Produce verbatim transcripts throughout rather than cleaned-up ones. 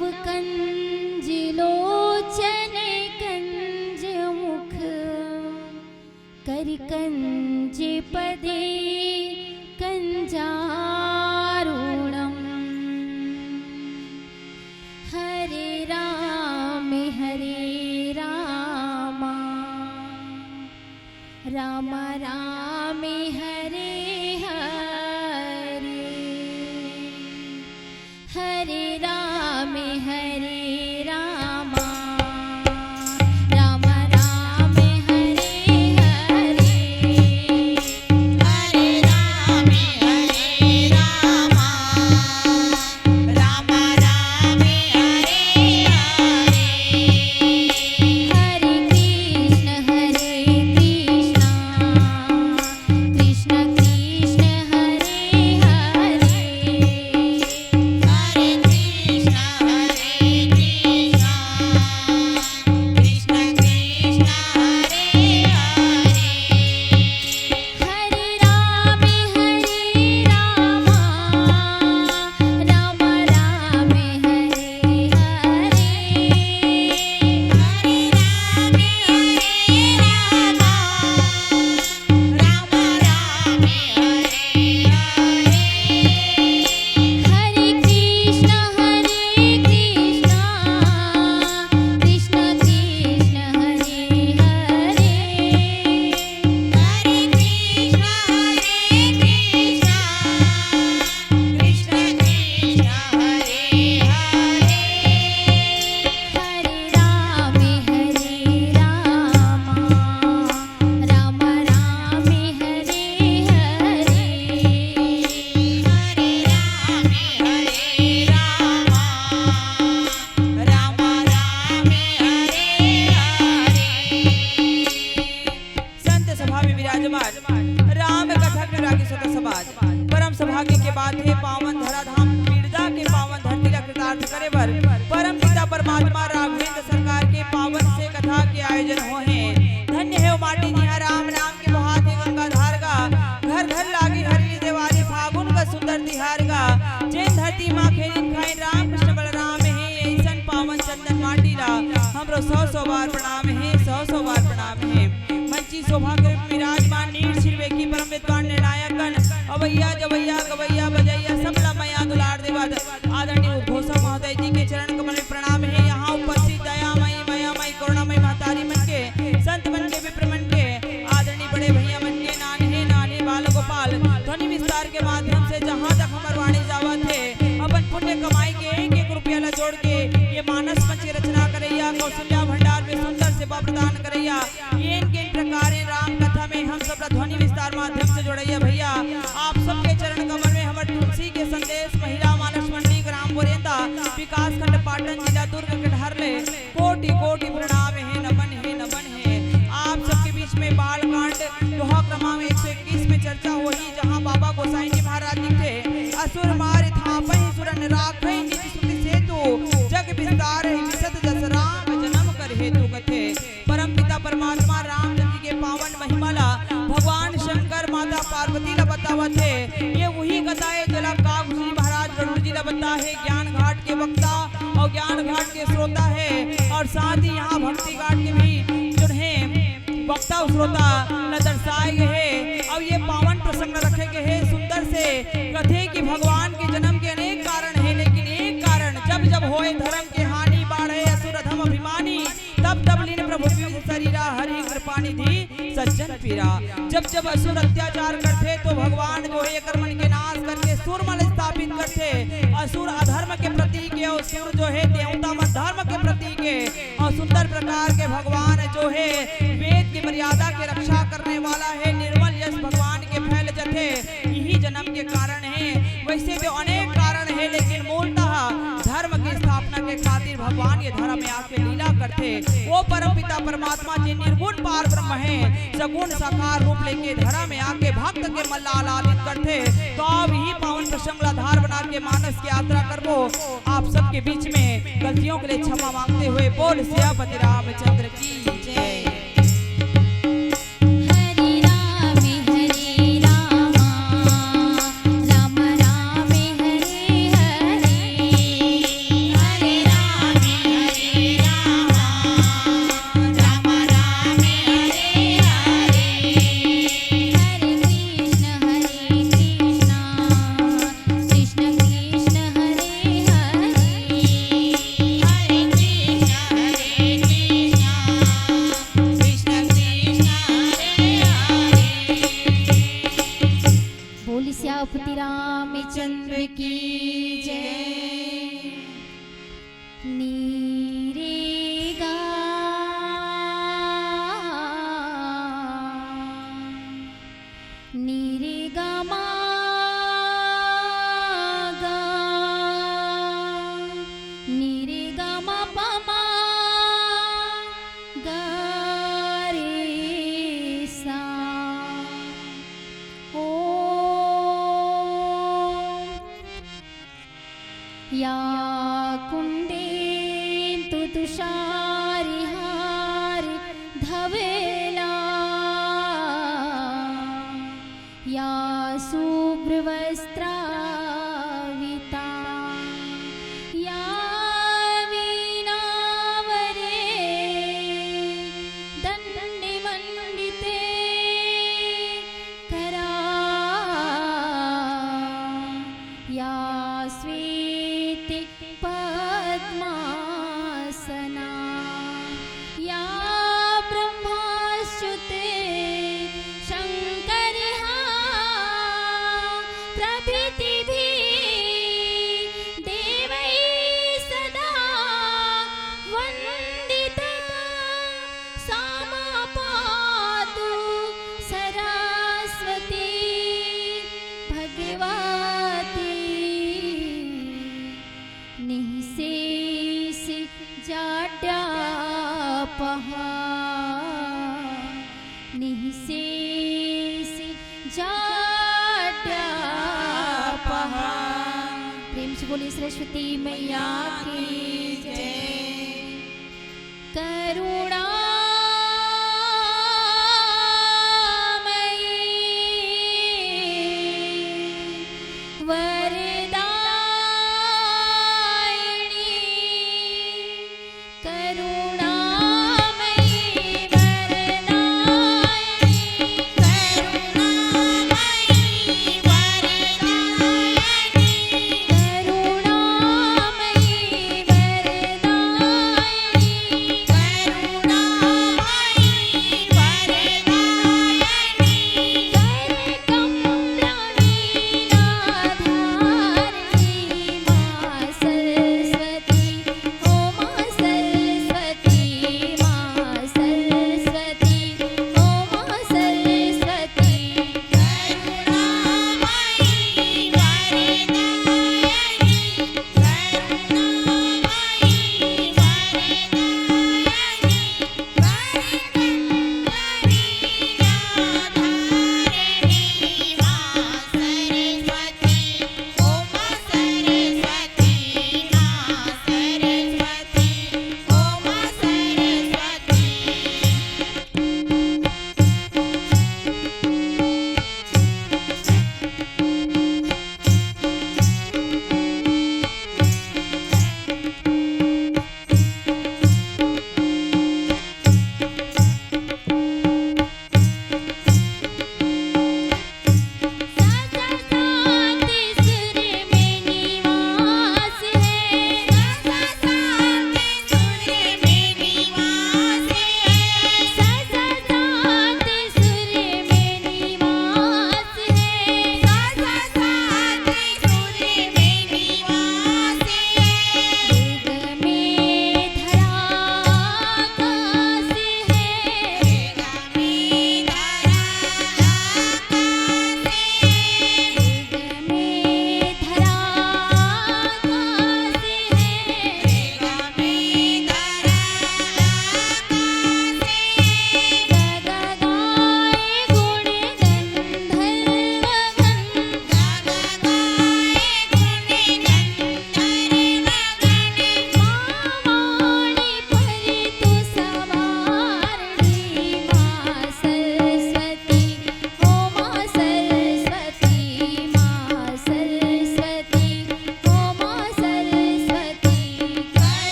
कंज लोचन कंज मुख, कर कंज पदे कंजारूणम। हरे राम हरे रामा, राम राम हरे हरे, हरे राम हरे रामा, राम राम हरे हरे, हरे राम हरे रामा, राम राम हरे हरे। हरे कृष्ण हरे कृष्ण, कृष्ण कृष्ण हरे हरे, हरे कृष्ण हरे कृष्ण, कृष्ण कृष्ण हरे हरे। हरे राम हरे राम, राम राम हरे हरे, हरे राम हरे राम, राम राम हरे हरे। हरे कृष्ण हरे कृष्ण, कृष्ण कृष्ण हरे हरे, हरे कृष्ण हरे कृष्ण, कृष्ण कृष्ण हरे हरे, हरे राम हरे राम, राम राम हरे हरे, हरे राम हरे राम, राम राम हरे हरे। संत सभा में विराजमान राम कथा के रागी श्रोता समाज, परम सौभाग्य के बात हे, पावन धराधाम पीड़दा के पावन धरती ला कृतार्थ करे बर परम पिता परमात्मा राघवेंद्र सरकार के पावन से कथा के आयोजन होहे। धन्य हे ओ माटी जिहाँ राम नाम के बोहाथे गंगाधार गा, घर घर लागे हरियर देवारी फागुन का सुंदर तिहार गा। जेन धरती मा खेलिन खाइन राम कृष्ण बलराम हे, अइसन पावन चंदन माटी ला हमरो सौ सौ बार प्रणाम हे, सौ सौ बार प्रणाम हे। मंची शोभा के रूप में विराजमान नीर सिरवेकी परम विद्वान निर्णायक गण, अवैया जवैया गवैया बजैया सब ला मया दुलार देवत आदरणीय उद्घोषक महोदय जी के चरण कमल में प्रणाम हे। यहाँ उपस्थित दयामयी मयामयी करुणामयी महतारी मन के, संत मन के, विप्र मन के, आदरणीय बड़े भैया मन के, नान्हे नान्हे बाल गोपाल ध्वनि विस्तार के माध्यम से जहाँ तक हमर वाणी जावत हे, अपन पुण्य कमाई के एक एक रुपया ला जोड़ के ये मानस मंच के रचना करैया, कौशल्या भंडार में सुंदर सेवा प्रदान करैया, येन केन प्रकारे राम कथा में हम सब ला ध्वनि विस्तार माध्यम से जोड़ैया भैया, आप सबके चरण कमल में हमर तुलसी के संदेश, महिला मानस मंडी, ग्राम बोरेंदा, विकास खंड पाटन, जिला दुर्ग के डहर ले कोटि कोटि प्रणाम हे, नमन हे, नमन हे। आप सबके बीच में बाल कांड दोहा क्रमांक एक सौ इक्कीस में चर्चा होही, जहाँ बाबा गोसाई जी महाराज लिखथे, असुर मारि थापहि सुरन राखहि निज श्रुति सेतु, जग विस्तारहि विशद जस राम जनम कर हेतु कथे। परम पिता परमात्मा रामचंद्र जी के पावन महिमा ला भगवान शंकर माता पार्वती ला बतावत हे। ये वही कथा हे जेला काग जी महाराज गरुड़ जी ला बताए हे, ज्ञान घाट के वक्ता और ज्ञान घाट के श्रोता हे, और साथ ही यहाँ भक्ति घाट के भी जो हे वक्ता और श्रोता ला दर्शाए गे हे। और ये पावन प्रसंग ला रखे गे हे सुंदर से। कथे कि भगवान के जन्म के अनेक कारण हे, लेकिन एक कारण जब जब होए धर्म के हानि, बाढ़े असुर अधम अभिमानी, तब तब लीन प्रभु विविध शरीरा, हरि कृपा निधि सज्जन पीरा। जब जब असुर अत्याचार करथे तो भगवान जो हे एकर मन के नाश करके सुर मन स्थापित करथे। असुर अधर्म के प्रतीक हे और सुर जो हे देवता मन धर्म के प्रतीक हे। और सुंदर प्रकार के भगवान जो हे वेद की मर्यादा के रक्षा करने वाला हे, निर्मल यश भगवान के फैल जथे, यही जन्म के कारण हे। वैसे तो अनेक कारण हे, लेकिन मूलतः धर्म की स्थापना के खातिर भगवान ये धर्म में आके लीला करथे। वो परम पिता परमात्मा जी निर्गुण पार ब्रह्म हे, सगुण साकार रूप लेके धर्म में आके भक्त के मन ला आह्लादित करथे। तो अब यही पावन प्रसंग ला आधार बना के मानस की यात्रा करबो। आप सबके बीच में गलतियों के लिए क्षमा मांगते हुए बोल सियापति रामचंद्र की जय। हरे राम हरे राम, राम राम हरे हरे, हरे या कुण्डेन्दुतुषारहारधवला, या शुभ्रवस्त्रावृता, या वीणावरे दण्डमण्डिते करा, या श्वेते पद्मासना, या ब्रह्माच्युते शङ्करहा प्रभृतिभिः देवैः सदा वन्दिता, सा मां पातु सरस्वती भगवती। निःशेष जाड्यापहा, निःशेष जाड्यापहा। प्रेम से बोलिए सरस्वती मैया की जय। करुणामयी वरदायिनी, करुणामयी वरदायिनी, करुणामयी वरदायिनी, करुणामयी वरदायिनी, करुणामयी वरदायिनी, करकमलवीणाधारिणी मां सरस्वती, ओ मां सरस्वती, मां सरस्वती, ओ मां सरस्वती।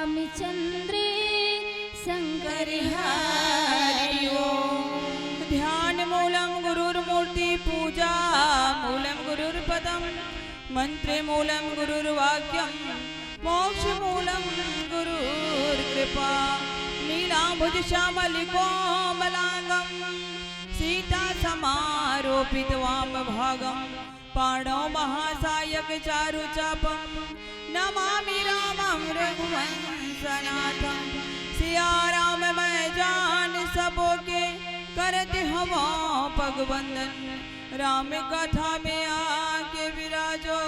रामचंद्र शंकर हरि ओम। ध्यान मूलम गुरुर्मूर्ति, पूजा मूलम गुरुर्पदम, मंत्र मूलम गुरुर्वाक्यम, मोक्ष मूलम गुरुर्कृपा। नीलांबुज श्यामल कोमलांगम, सीता समारोपित वाम भागम, पाणौ महासायक चारु चापम, नमामि रामम रघुवंशनाथम। सिया राम मैं जान सबो के, करत हवँ पग वंदन। राम कथा में आके विराजो,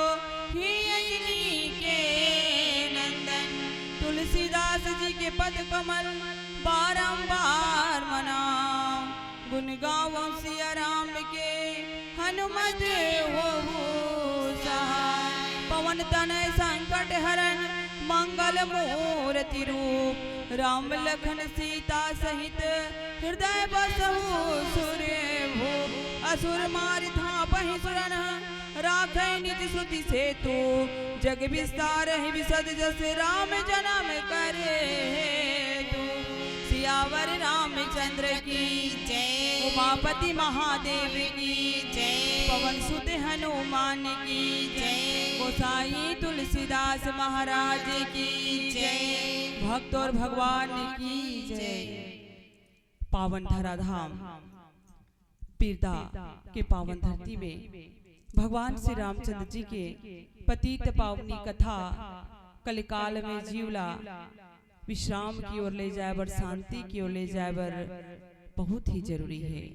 ही अंजनी के नंदन। तुलसीदास जी के पद कमल बारंबार मनाओ। गुण गावो सिया राम के, हनुमत होहु सहाय। पवन तनय संकट हरन, मंगल मूरति रूप। राम लखन सीता सहित, हृदय बसहु सुर भूप। असुर मारि धापहि सुरन, राखै निज श्रुति सेतु। जग विस्तारहि विशद जस, राम जनम करे हेतु। सियावर रामचंद्र की जय। उमापति महादेव की जय। पवन सुत हनुमान की जय। गोसाई तुलसीदास महाराज की जय। भक्त और भगवान की जय। पावन धराधाम पीरदा के पावन धरती में भगवान श्री रामचंद्र जी के पतित पावनी कथा कलिकाल में जीव ला विश्राम की ओर ले जाए बर, शांति की ओर ले जाए बर बहुत ही जरूरी है।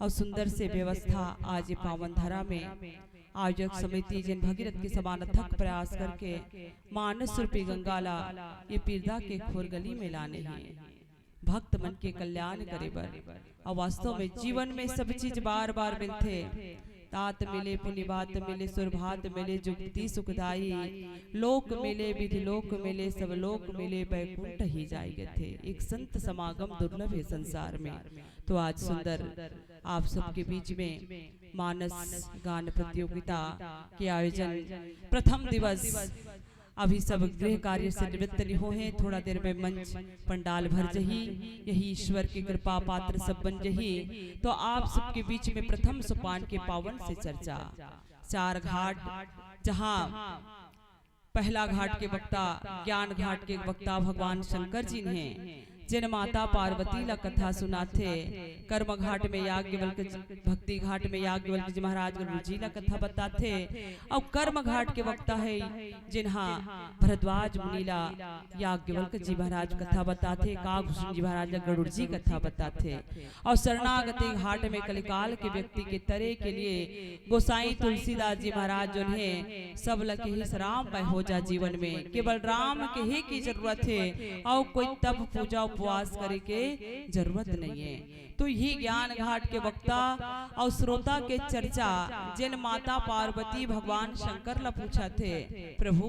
और सुंदर से व्यवस्था आज ये पावन धरा में आयोजक समिति जिन भगीरथ के समान अथक प्रयास करके मानस रूपी गंगा ला ये पीरदा के खोर गली में लाने हैं। भक्त मन के कल्याण करे बर। और वास्तव में जीवन में सब चीज बार बार मिलथे। तात मिले, पुनि बात मिले, सुरभात मिले, जुगति सुखदाई। लोक मिले, विधि लोक मिले, सब लोक मिले, बैकुंठ ही जाय कथे। एक संत समागम दुर्लभ है संसार में। तो आज सुंदर आप सबके बीच में मानस गान प्रतियोगिता के आयोजन प्रथम दिवस। अभी सब गृह कार्य से निवृत्त नहीं हो हैं, थोड़ा देर में मंच पंडाल भर जही, यही ईश्वर की कृपा पात्र सब बन जही। तो आप सबके बीच में प्रथम सोपान के पावन से चर्चा, चार घाट, जहाँ पहला घाट के वक्ता, ज्ञान घाट के वक्ता भगवान शंकर जी ने, जिन माता पार्वती ला कथा सुनाथे, कर्म घाट में याज्ञवल्क्य जी, भक्ति घाट में याज्ञवल्क्य जी महाराज गरुड़ जी ला कथा बताथे, और कर्म घाट के वक्ता है जिन्हा भरद्वाज मुनि ला याज्ञवल्क्य जी महाराज कथा बताथे, कागभूषण जी महाराज ला गरुड़ जी कथा बताथे, और शरणागति घाट में कलिकाल के व्यक्ति के तरे के लिए गोसाई तुलसीदास जी महाराज जो है, सब ल कहिस राम मय हो जा जीवन में, केवल राम के ही की जरूरत है, और कोई तप पूजा उपवास करे के जरूरत नहीं है। तो यही ज्ञान घाट के वक्ता और श्रोता के चर्चा, जिन माता पार्वती भगवान शंकर ला पूछा थे, प्रभु,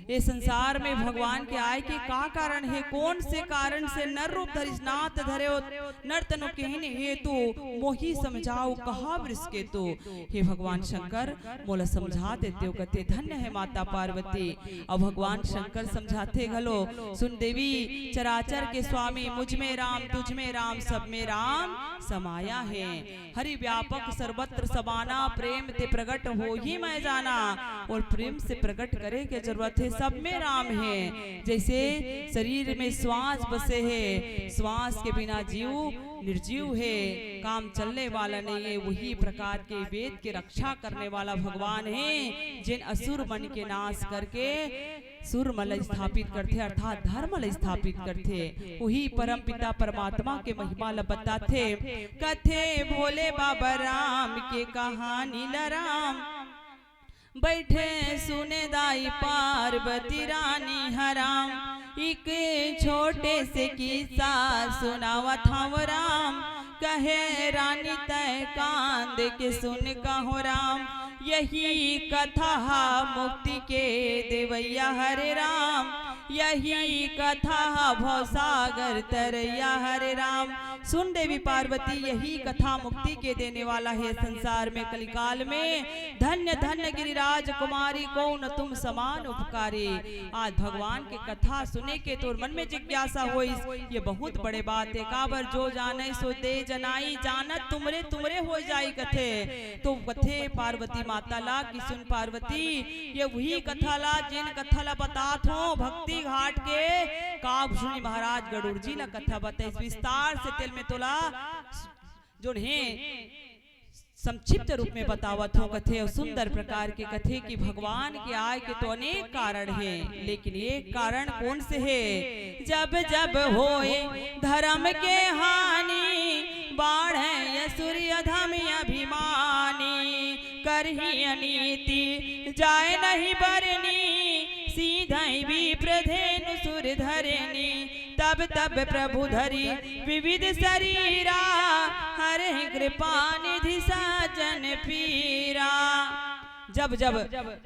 ये संसार में भगवान के आय के का कारण है, कौन से कारण से नर रूप धरिस, नाथ धरे हो नर्तन केहन हेतु, मोहि समझाओ कहा वृष केतु। हे भगवान शंकर, मोला समझा देते हो कथे। धन्य है माता पार्वती। और भगवान शंकर समझाथे घलो, सुन देवी, चराचर के स्वामी, मुझ में राम, तुझ में राम, सब में राम समाया है। हरि व्यापक सर्वत्र समाना, प्रेम ते प्रगट होहि मय जाना। और प्रेम से प्रगट करे के जरूरत है, सब में राम है। जैसे शरीर में श्वास बसे है, श्वास के बिना जीव निर्जीव है, काम चलने वाला नहीं है। वही प्रकार के वेद के रक्षा करने वाला भगवान है, जिन असुर मन के नाश करके सुर मन ल स्थापित करथे, अर्थात धर्म ल स्थापित करथे। वही परम पिता परमात्मा के महिमा ल बताथे। कथे भोले बाबा राम के कहानी ल राम, बैठे सुने दाई पार्वती रानी ह राम। एक छोटे से किस्सा सुनावत हव राम, कहे रानी तय कांद के सुन कहो राम। यही कथा हा मुक्ति के देवैया हरे राम, यही कथा हा भवसागर तरैया हरे राम। सुन देवी पार्वती, यही कथा मुक्ति के देने वाला हे संसार में कलिकाल में। धन्य धन्य गिरिराज कुमारी, कौन तुम समान उपकारी। आज भगवान के कथा सुने के तोर मन में जिज्ञासा होइस, ये बहुत बड़े बात हे। काबर जो जाने सो दे जनाई, जानत तुमरे तुमरे हो जाई कथे। तो कथे पार्वती माता ला कि सुन पार्वती, ये वही कथा ला, जेन कथा ला बतात हों भक्ति घाट के, कागभूषणी महाराज गरुड़ जी ला कथा बताइस विस्तार से। तेल में तोला जोन हे संक्षिप्त रूप में बतावत हों कथे, अउ सुंदर प्रकार के कथे कि भगवान के आय के तो अनेक कारण हे, लेकिन एक कारण कौन से हे? जब जब होए धर्म के हानि, बाढ़े असुर अधम अभिमानी। करही अनीति जाय नहीं बरनी, सीधई विप्र धेनु सुर धरनी। तब तब प्रभु धरी विविध शरीरा, हरहि कृपा निधि साजन पीरा। जब जब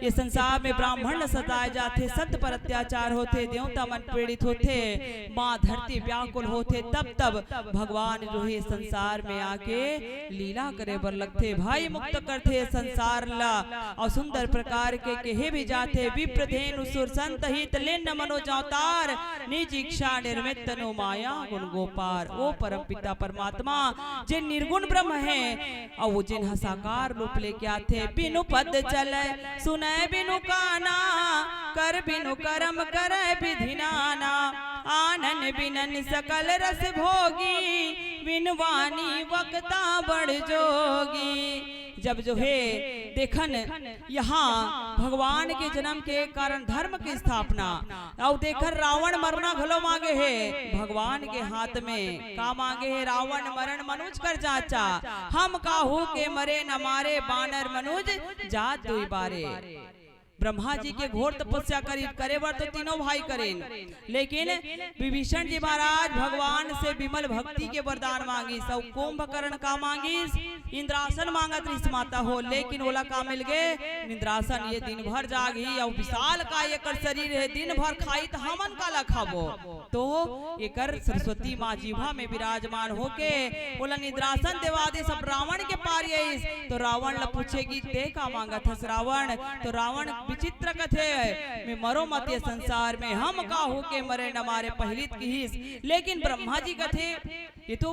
ये संसार में ब्राह्मण ल सताए जाथे, सत पर अत्याचार होथे, देवता मन पीड़ित होथे, माँ धरती व्याकुल होथे, तब तब भगवान जो हे संसार में आके लीला करे बर लगथे, भय मुक्त करथे संसार ला। अउ सुंदर प्रकार के कहे भी जाथे, विप्र धेनु सुर संत हित, लेन मनोज अवतार, निज इच्छा निर्मित तनु माया गुण गोपार। ओ परम पिता परमात्मा, जे निर्गुण ब्रह्म हे, अउ वो जेन ह साकार रूप लेके आथे। बिनु पद चले सुने बिनु काना, कर बिनु करम करे विधि नाना। आनन बिनन सकल रस भोगी, बिनु वाणी वक्ता बड़ जोगी। जब जो हे देखन यहाँ भगवान के जन्म के कारण धर्म की स्थापना, अउ देखन रावण मरना घलो मांगे हे भगवान के हाथ में। का मांगे हे रावण? मरण मनुज कर जाचा, हम काहू के मरे न मारे, बानर मनुज जात दुई बारे। ब्रह्मा जी के घोर तपस्या करी, करे बर तो तीनों भाई करेन, लेकिन विभीषण जी महाराज भगवान से विमल भक्ति के वरदान मांगिस। अउ कुंभकर्ण का मांगिस? इंद्रासन मांगत रिहिस माता हो, लेकिन ओला का मिल गे? इंद्रासन। ये दिन भर जागही अउ विशाल काय एकर शरीर हे, दिन भर खाही त हमन काला खाबो? तो एकर सरस्वती माँ जीवा में विराजमान होके ओला निद्रासन देवा दे। सब रावण के पार आइस तो रावण ला पूछे कि ते का मांगत हस रावण? तो रावण विचित्र कथे, मैं मरो मत ये संसार में, हम काहू के मरे न मारे, पहिली त किहिस। लेकिन ब्रह्मा जी कथे, ये तो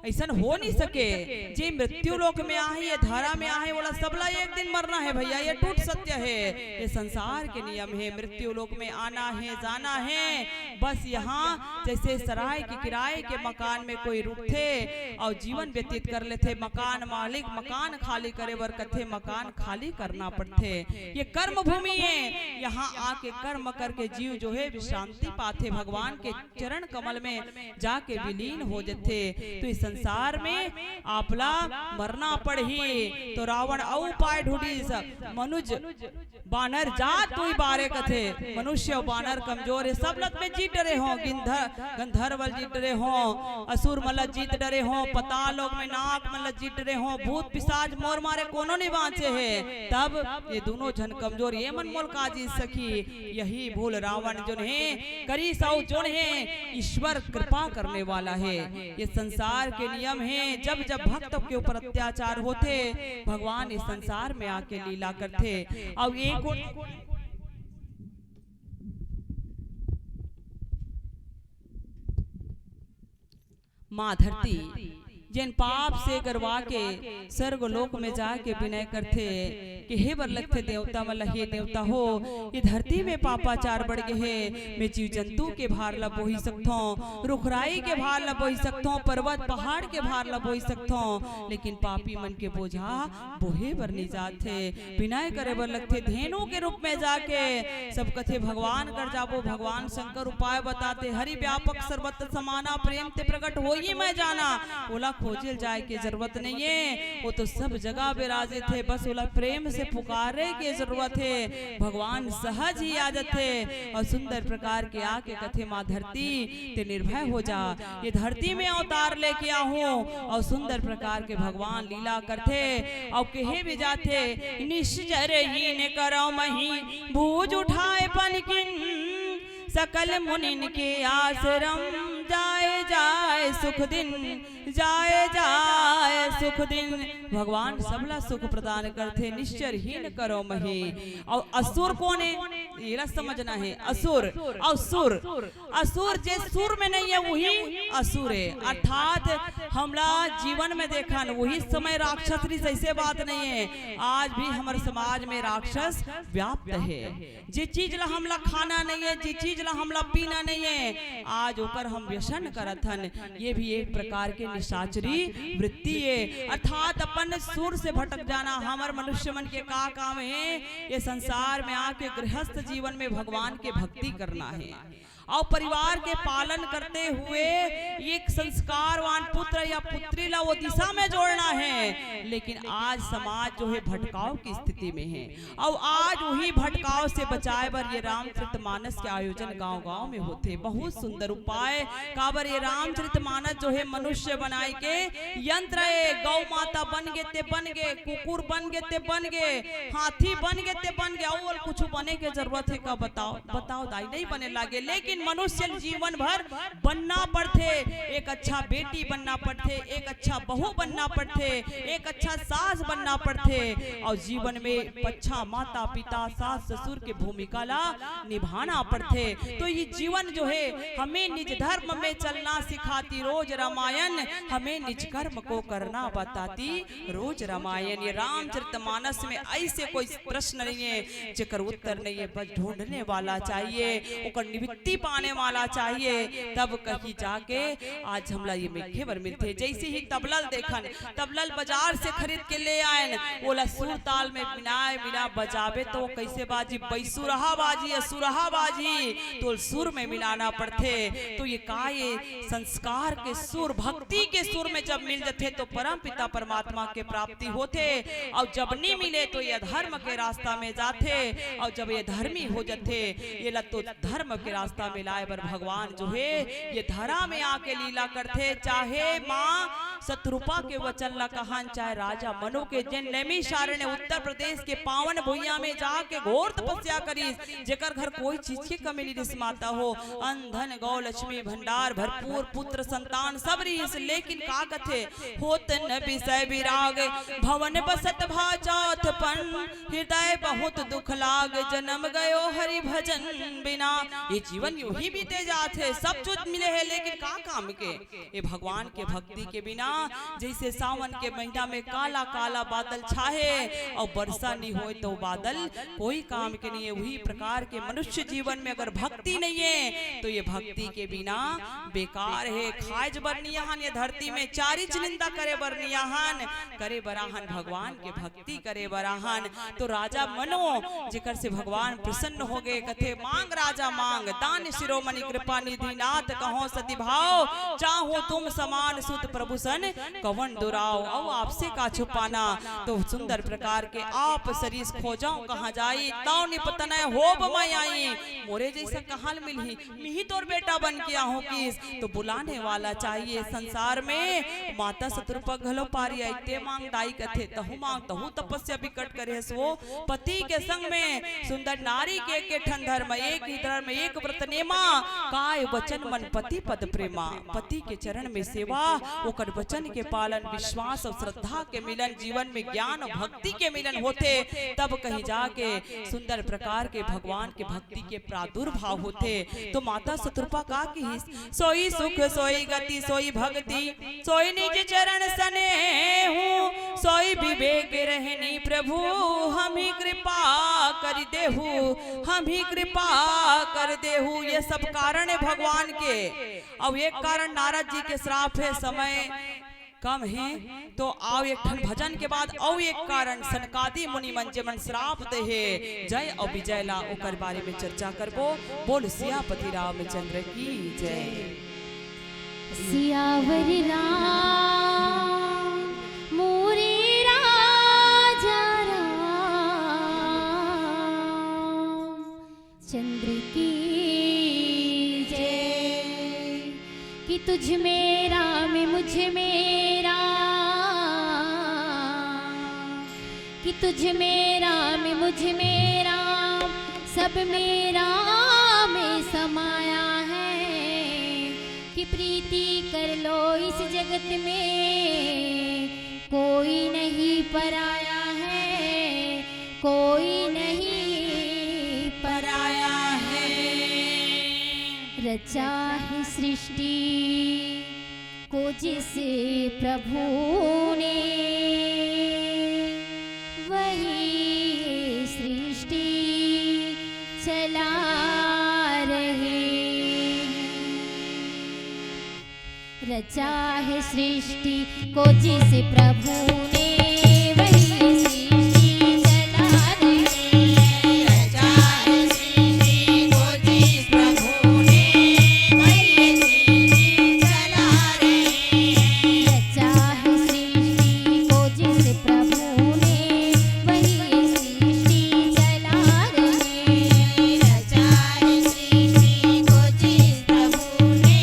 अइसन हो नहीं सके। जे मृत्यु लोक में आहे, ये धरा में आहे, ओला सबला एक दिन मरना हे भैया, ये टूट सत्य हे। ये संसार के नियम हे, मृत्यु लोक में आना हे, जाना हे। बस यहाँ जैसे सराय के किराए के मकान में कोई रुकथे अउ जीवन व्यतीत कर लेथे, मकान मालिक मकान खाली करे बर कथे, मकान खाली करना पड़थे। ये कर्म भूमि हे, यहाँ आके कर्म करके जीव जो हे विश्रांति पाथे, भगवान के चरण कमल में जाके विलीन हो जथे। तो इस संसार में आपला मरना पड़ही। तो रावण अउ उपाय ढूंढिस, मनुज बानर जात दुई बारे कथे। मनुष्य अउ बानर कमजोर हे, सब लत में जीत डरे हों, गिंध-, गंधर्व ल जीत डरे हों, असुर मन ल जीत डरे हों, पताल लोक में नाग मन ल जीत डरे हों, भूत पिशाच मोर मारे कोनो नहीं बांचे हे। तब ये दोनों झन कमजोर, ये मन मोल का जीत सकी? यही भूल रावण जोन हे करिस, अउ जोन हे ईश्वर कृपा करने वाला हे। ये संसार के नियम हे, जब जब भक्त के ऊपर अत्याचार होथे, भगवान इस संसार में आके लीला करथे। अउ एक माँ धरती, जेन पाप से गरवा के स्वर्ग लोक में जाके विनय करथे, कहे बर लगथे देवता मन ल, हे देवता हो, ये धरती में पापाचार बढ़ गे हे। मैं जीव जंतु के भार ल बोही सकथों, रुखराई के भार ल बोही सकथों, पर्वत पहाड़ के भार ल बोही सकथों, लेकिन पापी मन के बोझा बोहे बर नहीं जात हे। विनय करे बर लगथे धेनु के रूप में जाके। सब कथे भगवान कर जाबो, भगवान शंकर उपाय बताथे, हरि व्यापक सर्वत्र समाना, प्रेम ते प्रकट होई मैं जाना। ओला खोजे ल जाए के जरूरत नहीं हे, वो तो सब जगह विराजित हे, बस ओला प्रेम से पुकारे के जरूरत हे, भगवान सहज ही आ जाथे। अउ सुंदर प्रकार के आके कथे माँ धरती ते निर्भय हो जा, ये धरती में अवतार लेके आहूँ। अउ सुंदर प्रकार के भगवान लीला करथे, अउ कहे भी जाथे, निश्चर हीन करौ मही भुज उठाए पनकिन, सकल मुनिन के आश्रम जाए जाए सुख दिन, जाए जाए सुख दिन। भगवान सबला सुख प्रदान करथे, निश्चर हीन करो मही। अउ असुर कोन हे, एला समझना हे। असुर अउ सुर, असुर जे सुर में नहीं है, वही असुर है। अर्थात हमला जीवन में देखन, वही समय राक्षस रहिस, ऐसे बात नहीं है। आज भी हमर समाज में राक्षस व्याप्त है। जे चीज ला हमला खाना नहीं है, जे चीज ला हमला पीना नहीं है, आज ओकर हम व्यसन करत हन। ये भी एक प्रकार के निशाचरी वृत्ति है, अर्थात अपन सुर से भटक जाना। हमर मनुष्य मन के का काम है? ये संसार में आके गृहस्थ जीवन में भगवान के भक्ति करना है। अउ परिवार के पालन करते हुए एक संस्कारवान पुत्र या पुत्री ला वो दिशा में जोड़ना है। लेकिन आज समाज जो है भटकाव की स्थिति में है, अउ आज वही भटकाव से बचाए बर ये रामचरित मानस के आयोजन गांव-गांव में होथे। बहुत सुंदर उपाय। काबर ये रामचरित मानस जो है मनुष्य बनाए के यंत्र है। गौ माता बन गे ते बन गे, कुकुर बन गे ते बन गे, हाथी बन गे ते बन गे, अउ कुछ बने के जरूरत है का? बताओ, बताओ दाई, नहीं बने लागे। लेकिन मनुष्य जीवन भर बनना पड़थे। एक अच्छा बेटी बनना पड़थे, एक अच्छा बहू बनना पड़थे, एक अच्छा सास बनना पड़थे, अउ जीवन में अच्छा माता पिता, सास ससुर के भूमिका ला निभाना पड़थे। तो ये जीवन जो है, हमें निज धर्म में चलना सिखाती रोज रामायण, हमें निज कर्म को करना बताती रोज रामायण। ये रामचरितमानस में ऐसे कोई प्रश्न नहीं है जेकर उत्तर नहीं है, बस ढूंढने वाला चाहिए, ओकर निवृत्ति पाने वाला चाहिए, तब कहीं जाके आज हमला ये मिखे बर मिलथे। जैसे ही तबला ल देखन, तबला ल बाजार से खरीद के ले आयन, ओला सुर ताल में मिलाए मिला बजाबे तो वो कैसे बाजी? बैसुरहा बाजी, असुरहा बाजी, तो सुर में मिलाना पड़थे। तो ये का, ये संस्कार के सुर, भक्ति के सुर में जब मिल जथे तो परम पिता परमात्मा के प्राप्ति होथे, अउ जब नी मिले तो ये धर्म के रास्ता में जाथे, अउ जब ये धर्मी हो जथे, ये ला तो धर्म के रास्ता में लाए बर भगवान जो है ये धरा में आके लीला करथे। चाहे माँ शतरूपा के वचन ला कहन, चाहे राजा मनु के, जेन नैमिषारण्य उत्तर प्रदेश के पावन भुइयां में जाके घोर तपस्या करिस, जेकर घर कोई चीज के कमी नहीं रिस माता हो, अन्न धन गौ लक्ष्मी भंडार भरपूर, पुत्र संतान सब रिस, लेकिन का कथे, होत न विषय विराग, भवन बसत भा चौथ पन, हृदय बहुत दुख लाग, जन्म गयो हरि भजन बिना। ये जीवन यूं ही बीते जात है, सब चीज मिले है लेकिन का काम के? ये भगवान के भक्ति के बिना। जैसे सावन के महीना में काला काला बादल छाहे अउ वर्षा नहीं होए तो बादल कोई काम के नहीं है, वही प्रकार के मनुष्य जीवन में अगर भक्ति नहीं है तो ये भक्ति के बिना बेकार है। खाए बर नियाहन ये धरती में, चारिच निंदा करे बर नियाहन, करे बर आहन भगवान के भक्ति करे बर आहन। तो राजा मनो जेकर से भगवान प्रसन्न हो गए, कथे, मांग राजा मांग, दान शिरोमणि कृपा निधि नाथ, कहो सती भाव, चाहो तुम समान सुत प्रभु सन कवन दुराव। अउ आपसे का छुपाना, तो सुंदर प्रकार के आप सरीस खोजो कहाँ जाई, तौ निपतनय होब मैं आई, मोरे जैसा कहाँ मिलही, मिही तोर बेटा बन के आहूं किस। तो बुलाने वाला चाहिए संसार में। माता शतरूपा घलो पारी आई, ते मांग दाई कथे, तहु मांग, तहु तपस्या बिकट करे हस वो। पति के संग में सुंदर नारी के एक ठन धर्म, एक ही धर्म, एक व्रत नेमा, काय वचन मन पति पद प्रेमा। पति के चरण में सेवा, ओकर वचन के पालन, विश्वास अउ श्रद्धा के मिलन, जीवन में ज्ञान अउ भक्ति के मिलन होथे, तब कहीं जाके सुंदर प्रकार के भगवान के भक्ति के प्रादुर्भाव होथे। तो माता शतरूपा का किहिस, सोई सुख सोई गति सोई भक्ति, सोई निज चरण सनेहू, सोई विवेक रहनी प्रभु, हम ही कृपा कर देहू, हम ही कृपा कर देहू। ये सब कारण है भगवान के। अउ एक कारण नारद जी के श्राप है, समय कम हे, तो आओ एक ठन भजन के बाद अउ एक कारण सनकादि मुनि मन जेमन श्राप दे हे जय अउ विजय ला, ओकर बारे में चर्चा करबो। बोल सियापति रामचंद्र की जय। सियावर राम मोरे राजा राम। चंद्र की जय। कि तुझ में राम मुझ में राम, कि तुझ में राम मुझ में राम, सब में राम समाया है। कि प्रीति कर लो इस जगत में, कोई नहीं पराया है, कोई नहीं पराया है। रचा है सृष्टि को जिस प्रभु ने, वही सृष्टि चला रहे हैं। रचा है सृष्टि को जिस प्रभु ने, वही सृष्टि चला रहे हैं। रचा है सृष्टि को जिस प्रभु ने, वही सृष्टि चला रहे हैं। रचा है सृष्टि को जिस प्रभु ने, वही सृष्टि चला रहे हैं। रचा है सृष्टि को जिस प्रभु ने,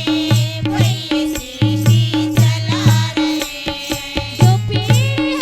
वही सृष्टि चला रहे हैं। जो पीढ़ी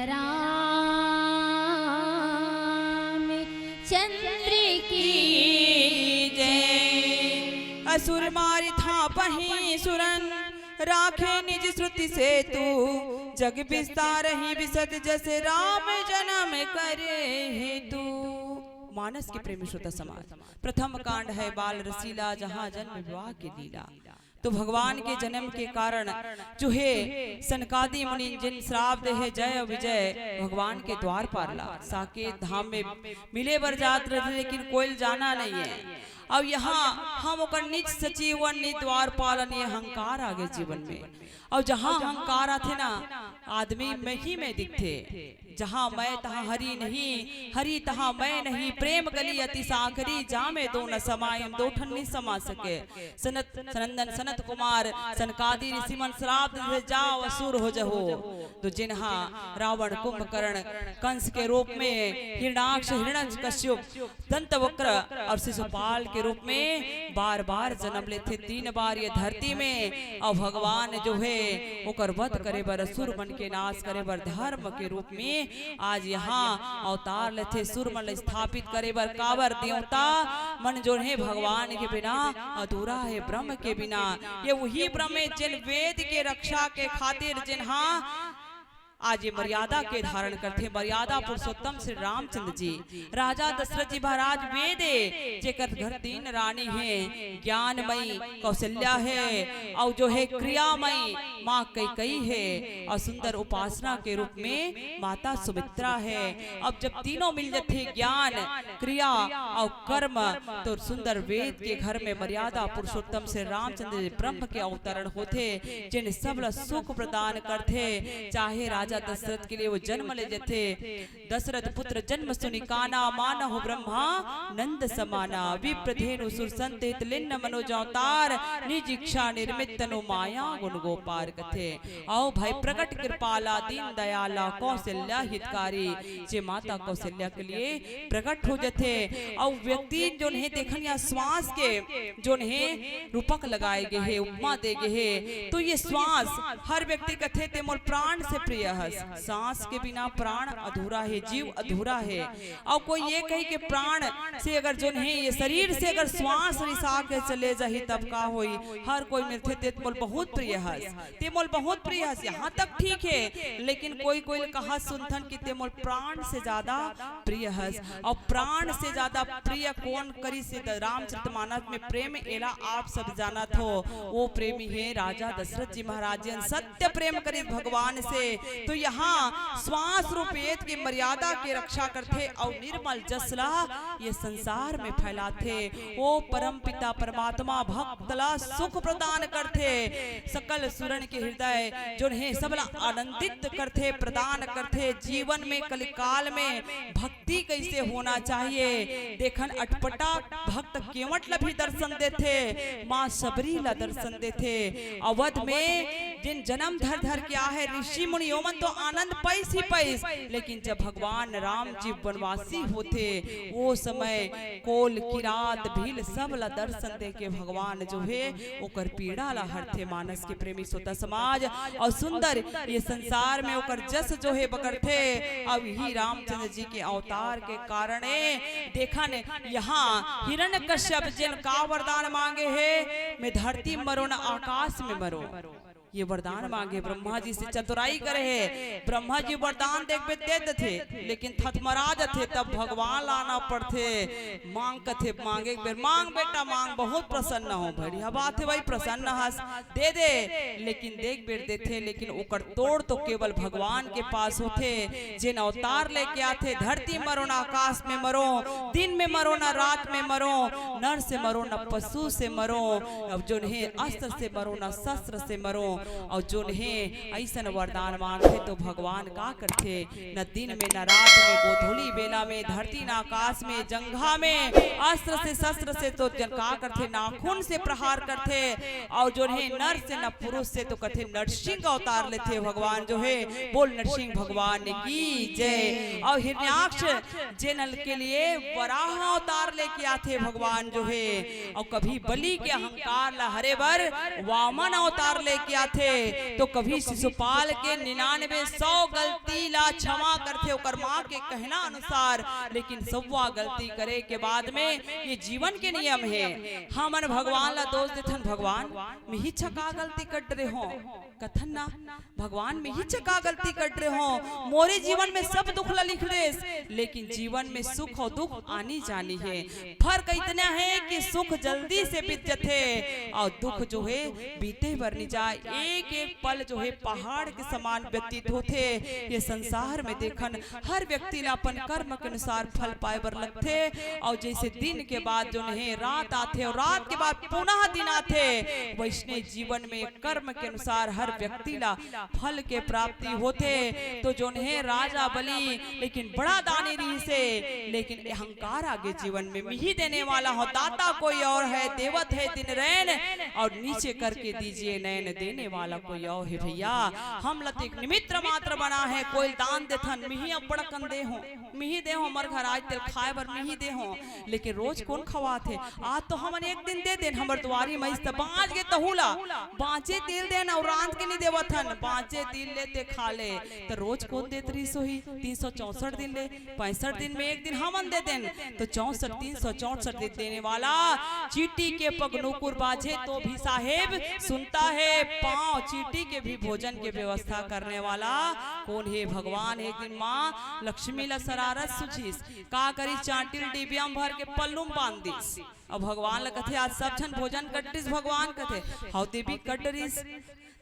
रामचंद्र की जय। असुर मारि थापहिं सुरन, राखे निज श्रुति सेतु, जग बिस्तारहिं बिसत जस, राम जनम करे हेतु। मानस के प्रेमी श्रोता समाज, प्रथम कांड है बाल रसीला, जहाँ जन्म विवाह के लीला। तो भगवान के जन्म के कारण जो हे सनकादि मुनि जिन श्राप दे हे जय विजय भगवान के द्वारपाल ला, साकेत धाम में मिले बर जात रहिथे, लेकिन कोई जाना नहीं है। अब यहाँ हम ओकर निज सचिवन, निज द्वारपालन, ये अहंकार आगे जीवन में। अउ जहाँ अहंकार आथे ना, आदमी में ही में दिखथे। जहाँ मैं तहाँ हरि नहीं, हरि तहाँ मैं नहीं, प्रेम गली अति साँकरी, जामे दो न समाय, हम दो ठन नहीं समा सके। सनत, सनंदन सनत कुमार, सनकादि ऋषि मन श्राप दे, जाव असुर हो जहो। तो जिनहा रावण, कुंभकर्ण, कंस के रूप में, हिरणाक्ष, हिरण्यकश्यप, दंतवक्र अउ शिशुपाल के रूप में बार बार जन्म लेथे, तीन बार ये धरती में। अउ भगवान जो हे ओकर वध करे बर, असुर मन के नाश करे बर, धर्म के रूप में आज यहाँ अवतार लेथे, सुर मन ल स्थापित करे बर। काबर देवता मन जो हे भगवान के बिना अधूरा हे, ब्रह्म के बिना। ये वही ब्रह्म हे जिन वेद के रक्षा के खातिर जिनहा आज ये मर्यादा के धारण करथे, मर्यादा पुरुषोत्तम श्री रामचंद्र जी। राजा दशरथ जी महाराज वेद हे, जेकर घर तीन रानी हे, ज्ञानमयी कौशल्या हे, अउ जो हे क्रियामयी माँ कैकेयी हे, अउ सुंदर उपासना के रूप में माता सुमित्रा हे। अब जब तीनों मिल जथे, ज्ञान, क्रिया अउ कर्म, तो सुंदर वेद के घर में मर्यादा पुरुषोत्तम श्री रामचंद्र जी ब्रह्म के अवतरण होथे, जिन सब ला सुख प्रदान करथे। चाहे राजा दशरथ के लिए वो जन्म ले जथे, दशरथ पुत्र जन्म सुनि काना, मानहु ब्रह्मानंद समाना। विप्र धेनु सुर संत हित लिन्न मनोज अवतार, निज इच्छा निर्मित तनु माया गुण गोपार कथे। अउ भाई प्रगट कृपाला दीन दयाला कौशल्या हितकारी, जे माता कौशल्या के लिए प्रगट हो जथे। अउ व्यक्ति जोन हे देखन या श्वास के जोन हे रूपक लगाए गे हे, उपमा दे गे हे, तो ये श्वास हर व्यक्ति कथे ते मोर प्राण से प्रिय हस। सांस के बिना प्राण अधूरा हे, जीव अधूरा हे। अउ कोई ये कही के प्राण से अगर जोन हे ये शरीर से अगर श्वास रिसा के चले जाही तब का होई? हर कोई मिलथे ते मोर बहुत प्रिय हस, ते मोर बहुत प्रिय हस, यहाँ तक ठीक हे, लेकिन कोई कोई ल कहा सुनथन कि ते मोर प्राण से ज्यादा प्रिय हस। अउ प्राण से ज्यादा प्रिय कोन करिस हे? त रामचरितमानस में प्रेम एला आप सब जानत हो, वो प्रेमी हे राजा दशरथ जी महाराज जी। सत्य प्रेम करिस भगवान से। तो यहाँ श्वास रूप वेद के मर्यादा के रक्षा करथे अउ निर्मल जस ला ये संसार में फैलाथे। वो परम पिता परमात्मा भक्त ला सुख प्रदान करथे, सकल सुरन के हृदय जोन हे सब ला आनंदित करथे, प्रदान करथे। जीवन में कलिकाल में भक्ति कैसे होना चाहिए। देखन अटपटा भक्त केवट ला भी दर्शन देथे, माँ शबरी ला दर्शन देथे। अवध में जिन जन्म धर धर के आहे ऋषि मुनि, ओमन तो आनंद पाइस ही पाइस, लेकिन जब भगवान राम जी वनवासी होथे, वो समय कोल, किरात, भील सब ला दर्शन दे के भगवान जो हे ओकर पीड़ा ला हरथे। मानस के प्रेमी श्रोता समाज, अउ सुंदर ये संसार में ओकर जस जो हे बगरथे। अब ही रामचंद्र जी के अवतार के कारणे देखन यहाँ हिरण्यकश्यप जेन का वरदान मांगे हे, मैं धरती मरो न आकाश में मरो। ये वरदान मांगे ब्रह्मा जी से, चतुराई करे हे। ब्रह्मा जी वरदान देखबे दे देथे, लेकिन थथमरा जथे, तब भगवान लाना पड़थे। मांग कथे, मांग एक बेर, मांग बेटा मांग, बहुत प्रसन्न हो। बढ़िया बात हे भाई, प्रसन्न हस, दे दे, लेकिन देख बेर देथे, लेकिन ओकर तोड़ तो केवल भगवान के पास होथे। जेन अवतार लेके आथे, धरती मरो ना आकाश में मरो, दिन में मरो ना रात में मरो, नर से मरो ना पशु से मरो, अब जोन हे अस्त्र से मरो ना शस्त्र से मरो। अउ जोन हे अइसन वरदान मांगथे तो भगवान का करथे? न दिन में न रात में, गोधूली बेला में, धरती न आकाश में, जंघा में, अस्त्र से शस्त्र से तो जन का करथे, नाखून से प्रहार करथे। अउ जोन हे नर से न पुरुष से तो कथे नरसिंह अवतार लेथे भगवान जो हे। बोल नरसिंह भगवान की जय। अउ हिरण्याक्ष जेन के लिए वराह अवतार लेके आथे भगवान जो हे। अउ कभी बलि के अहंकार ला हरे बर वामन अवतार लेके थे, तो कभी शिशुपाल के निन्यानवे सौ गलती ला क्षमा करथे ओकर माँ के कहना अनुसार, लेकिन सौवा गलती करे के बाद में ये जीवन के नियम हे। हमन भगवान ला दोष देथन, "भगवान, मैं ही चका गलती कर डरे हों।" कथन ना, "भगवान, मैं ही चका गलती कर डरे हों, मोरे जीवन में सब दुख ला लिख देस, लेकिन जीवन में सुख अउ दुख आनी जानी हे।" फर्क इतना हे कि सुख जल्दी से बीत जथे अउ दुख जो हे बीते बर नी जाय। एक एक पल जो हे पहाड़ के समान व्यतीत होथे। ये संसार में देखन, हर व्यक्ति ला अपन कर्म के अनुसार फल पाए बर लगथे। अउ जैसे दिन के बाद जोन हे रात आथे अउ रात के बाद पुनः दिन आथे, वैसने जीवन में कर्म के अनुसार हर व्यक्ति ला फल के प्राप्ति होथे। तो जोन हे राजा बलि, लेकिन बड़ा दानी रिहिसे, लेकिन अहंकार आगे जीवन में, "मिही देने वाला हों, दाता कोई और है, देवत है दिन रैन, और नीचे करके दीजिए नैन, देने वाला कोई और है भैया।" हम ला तो एक निमित्त मात्र बना हे, कोई दान देथन, "मिही अब्बड़ अकन दे हों, मिही दे हों, हमर घर आज तेल खाए बर मिही दे हों।" लेकिन रोज कोन खवात हे? आज तो हमन एक दिन दे देन, हमर दुवारी मइस त बाँच गे, तहू ला बाँचे तिल देन अउ रांध के नी देवत हन, बाँचे तिल लेते खा ले। त रोज कोन देत रिहिस होही? तीन सौ चौसठ दिन ले, पैंसठ दिन में एक दिन हमन दे देन, तो चौसठ, तीन सौ चौसठ दिन देने वाला चींटी के पग नूपुर बाजे तो भी साहेब सुनता है, पाँव चींटी के भी भोजन के व्यवस्था करने वाला कोन हे? भगवान। एक दिन माँ लक्ष्मी ला शरारत सूझिस, का करिस, चांटी ल डिबिया म भर के पल्लू म बांध दिस। अब भगवान ल कथे, "आज सब झन भोजन कर डिस?" भगवान कथे, "हव देवी, कर डिस।"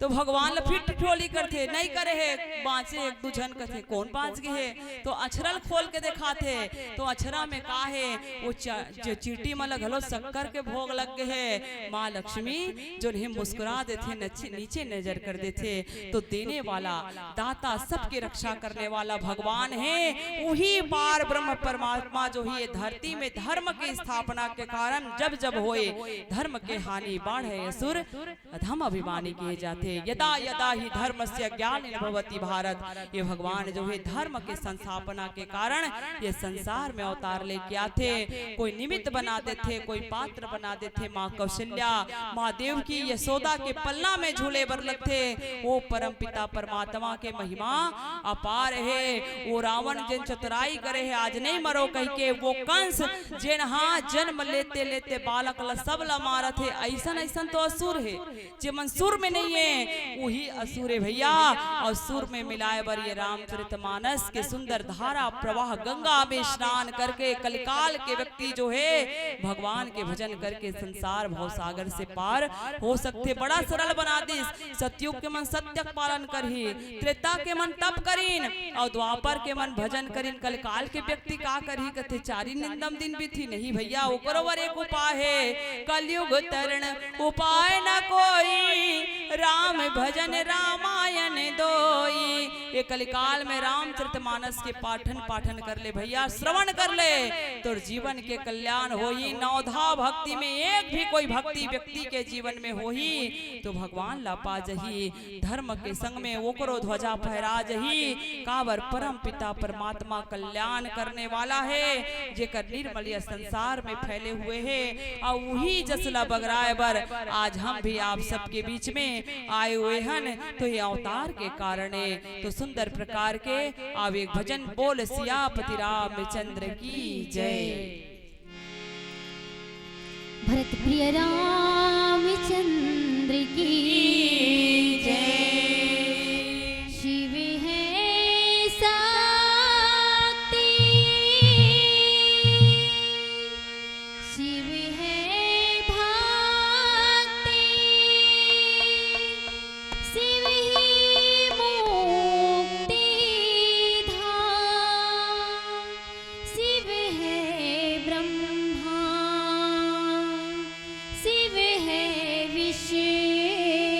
तो भगवान ल फिर ठिठोली करथे, "नइ करे हे, बाँचे एक दू झन।" कथे, "कोन बाँच गे हे?" तो अछरा ल खोल के देखाथे, तो अछरा में का हे, वो च-, जो चींटी मन ल घलो शक्कर के भोग लग गे हे। माँ लक्ष्मी जोन हे मुस्कुरा देथे, नच-, नीचे नजर कर देथे। तो देने वाला, दाता, सबके रक्षा करने वाला भगवान हे। उही पार ब्रह्म परमात्मा जो हे ये धरती में धर्म के स्थापना के कारण जब जब होए, धर्म के हानि बाढ़े असुर अधम अभिमानी किए जाथे। यदा यदा ही धर्मस्य ग्लानिर्भवति भारत, ये भगवान जो हे धर्म के संस्थापना के कारण ये संसार में अवतार लेके आथे। कोई निमित्त बना देथे, कोई पात्र बना देथे। माँ कौशल्या, माँ देवकी, यशोदा के पलना में झूले बर लगथे। वो परम पिता परमात्मा के महिमा अपार हे। वो रावण जेन चतुराई करे हे, "आज नइ मरो" कहिके, वो कंस जेन हा जन्म लेते लेते बालक ल सब ल मारत हे, अइसन अइसन तो असुर हे। जेमन सुर में नइ हे, उही असुर हे भैया। अउ सुर में मिलाए बर ये रामचरितमानस के सुंदर धारा प्रवाह गंगा में स्नान करके कलिकाल के व्यक्ति जो हे भगवान के भजन करके संसार भव सागर से पार हो सकथे। बड़ा सरल बना दिस। सतयुग के मन सत्य के पालन करही, त्रेता के मन तप करिन, अउ द्वापर के मन भजन करिन। कलिकाल के व्यक्ति का करही कथे, चारी निंदम दिन बीतही। नहीं भैया, ओकरो बर एक उपाय हे, कलयुग तरण उपाय न कोई, राम भजन रामायण दोई। ये कलिकाल में रामचरितमानस के पाठन पाठन कर ले भैया, श्रवण कर ले, तोर जीवन के कल्याण होही। नवधा भक्ति में एक भी कोई भक्ति व्यक्ति के जीवन में होही तो भगवान ला पा जही, धर्म के संग में ओकरो ध्वजा फहरा जही। काबर परम पिता परमात्मा कल्याण करने वाला हे, जेकर निर्मल यह संसार में फैले हुए हे। अउ उही जस ला बगराए बर आज हम भी आप सबके बीच में आए हुए हन। तो ये अवतार के कारण हे। तो सुंदर प्रकार के आवे एक भजन, बोल सियापति रामचंद्र की जय। भरत प्रिय रामचंद्र की जय। शिव है शक्ति, शिव है भक्ति, शिव ही मुक्ति धाम, शिव है ब्रह्मा, शिव है विष्णु।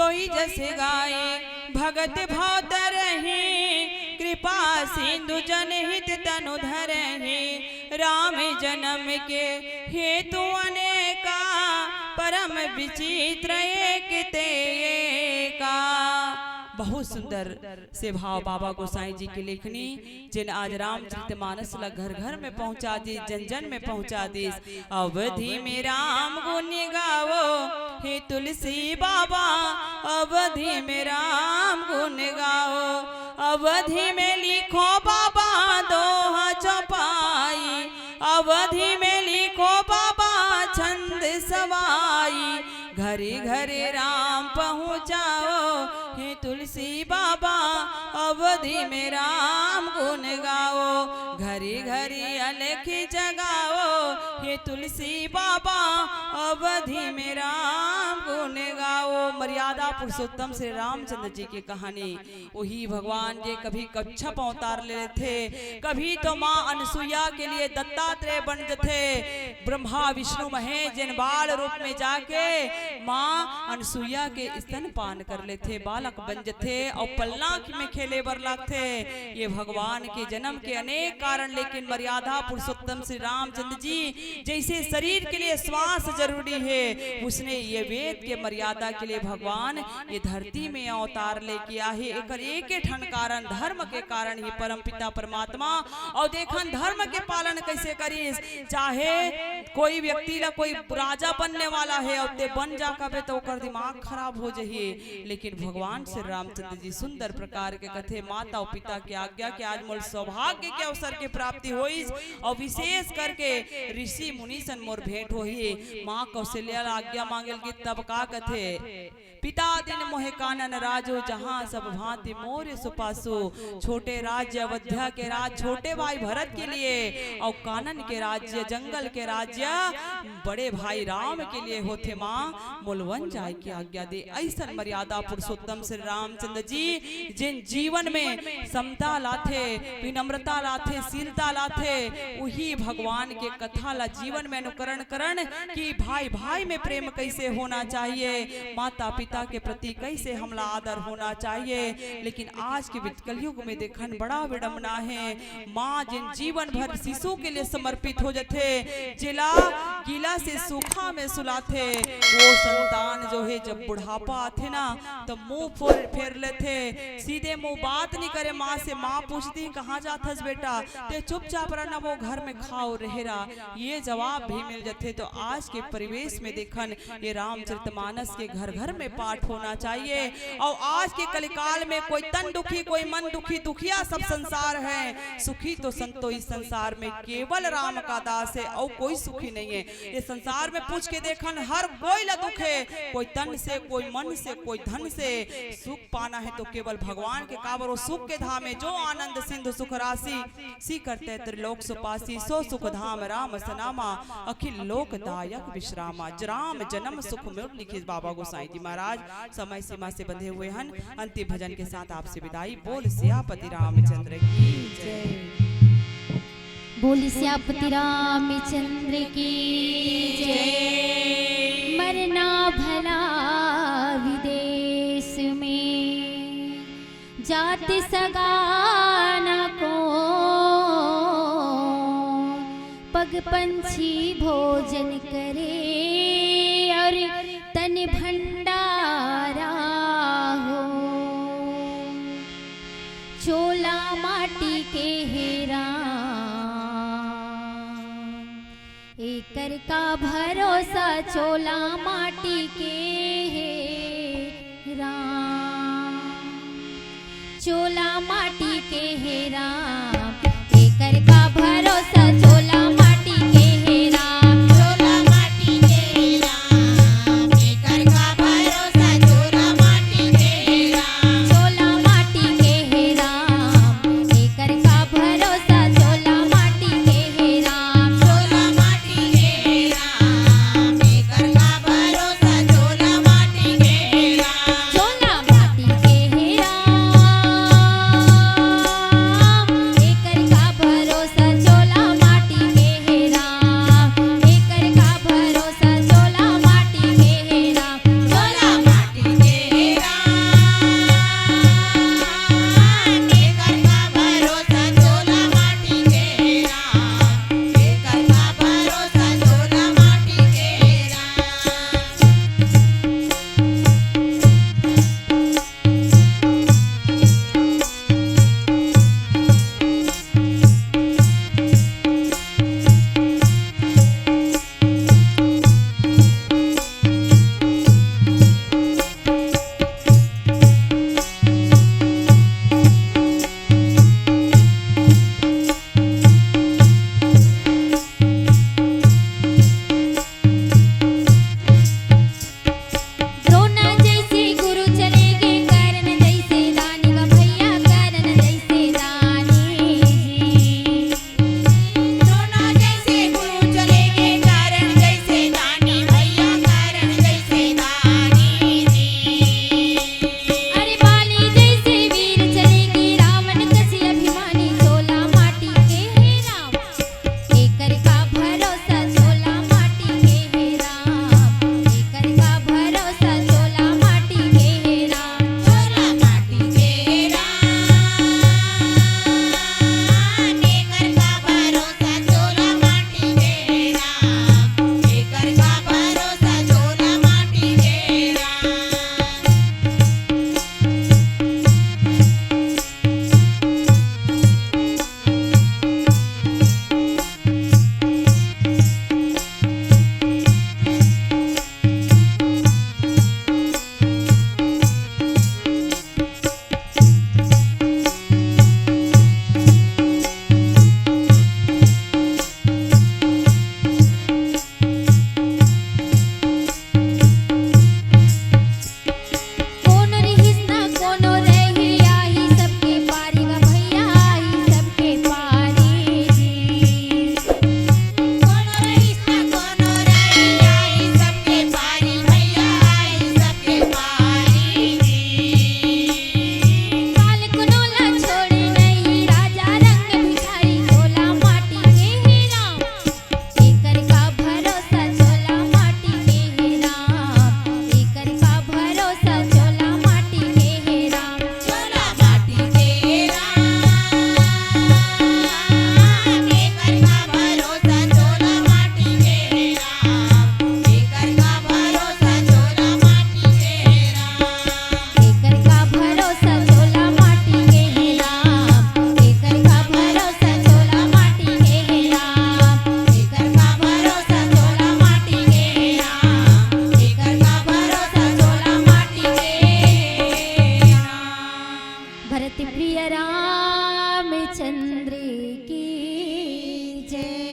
सोई जस गाई भगत भव तरही, कृपा सिंधु जनहित तनु धरही। राम जन्म के हेतु अनेका, परम विचित्र एक ते एका। बहुत सुंदर से भाव बाबा गोसाई जी के लेखनी, जेन आज रामचरित मानस ला घर घर में पहुंचा दिस, जन जन में पहुंचा दिस। अवधि में राम गुण गावो, हे तुलसी बाबा, अवधि में राम गुण गावो। अवधि में लिखो बाबा दोहा चौपाई, अवधि में लिखो बाबा छंद सवाई। घरे घरे राम पहुँचाओ, हे तुलसी बाबा, अवधि में राम गुण गाओ। घरे घरे अलख जगाओ, हे तुलसी बाबा, अवधि में राम गुण गाओ। मर्यादा पुरुषोत्तम श्री रामचंद्र जी के कहानी। वही भगवान जे कभी कच्छप अवतार ले लेथे, कभी तो माँ अनसुईया के लिए दत्तात्रेय बन जथे। ब्रह्मा विष्णु महेश जेन बाल रूप में जाके माँ अनसुईया के स्तनपान कर लेथे, बालक बन जथे अउ पलना में खेले बर लागथे। ये भगवान के जन्म के अनेक कारण, लेकिन मर्यादा पुरुषोत्तम श्री रामचंद्र जी जैसे शरीर के लिए श्वास जरूरी है, उसने ये वेद के मर्यादा के लिए भगवान ये धरती में अवतार लेके आहे। एकर एके ठन कारण, धर्म के कारण ही परमपिता परमात्मा। अउ देखन धर्म के पालन कैसे करिस, चाहे कोई व्यक्ति ला कोई राजा बनने वाला है अउ ते बन जा कबे तो ओकर दिमाग खराब हो जही। लेकिन भगवान श्री रामचंद्र जी सुंदर प्रकार के कथे, माता अउ पिता के आज्ञा के आज मोर सौभाग्य के अवसर के प्राप्ति होइस, अउ विशेष करके ऋषि मुनि सन मोर भेंट होही। माँ कौशल्या ला आज्ञा मांगे ल गिस तब का कथे, पिता दीन मोहे कानन राजो, जहाँ सब भांति मोर सुपासु। छोटे राज्य अयोध्या के राज छोटे भाई भरत के लिए, अउ कानन के राज्य, जंगल के राज्य बड़े भाई राम के लिए होथे। माँ मोला वन जाय के आज्ञा दे। ऐसन मर्यादा पुरुषोत्तम श्री रामचंद्र जी जिन जीवन में समता लाथे, विनम्रता लाथे, शीलता लाथे, उही भगवान के कथा ला जीवन में अनुकरण करन कि भाई भाई में प्रेम कैसे होना चाहिए, माता पिता के प्रति कैसे हमला आदर होना चाहिए। लेकिन आज के विच-, कलयुग में देखन बड़ा विडम्बना है। माँ जिन जीवन भर शिशु के लिए समर्पित हो जथे, जेला गीला से सूखा में सुलाथे, वो संतान जो है जब बुढ़ापा आथे ना, तो मुंह फोर-, फेर लेथे, सीधे मुंह बात नहीं करे माँ से। माँ पूछती, "कहाँ जाथस बेटा?" ते चुपचाप रहना, वो घर में खाओ रहे रहा, ये जवाब भी मिल जथे। तो आज के परिवेश में देखन, ये रामचरितमानस के घर घर में पाठ होना चाहिए। और आज के कलिकाल में कोई तन दुखी, कोई मन दुखी, दुखिया सब संसार है। सुखी तो संतो इस संसार में केवल राम का दास है, और कोई सुखी नहीं है। ये संसार में पूछ के देखन, हर कोई ला दुख है, कोई तन से, कोई मन से, कोई धन से। सुख पाना है तो केवल भगवान के, काबर वो सुख के धाम है, जो आनंद सिंधु सुख राशि, सीकर ते त्रिलोक सुपासी। सो सुख धाम राम सनामा, अखिल लोक दायक विश्रामा। राम जन्म सुख मोर लिखिस बाबा गोसाई जी महाराज। समय सीमा से बंधे हुए हन, अंतिम भजन के साथ आपसे विदाई। बोल सियापति रामचंद्र की जय। बोल सियापति रामचंद्र की जय। मरना भला विदेश में, जात सगा न को, पग पंछी भोजन करे और तन भंडारा हो। चोला माटी के हेरा, एकर का भरोसा चोला माटी के हे राम। चोला माटी के हे राम, एकर का भरोसा चोला माटी के हे राम। चोला माटी के हे राम, एकर का भरोसा चोला माटी के हे राम। चोला माटी के हे राम, एकर का भरोसा चोला माटी के हे राम। चोला माटी के हे राम, एकर का भरोसा चोला माटी के हे राम। चोला माटी के हे राम, एकर प्रिय रामचंद्र की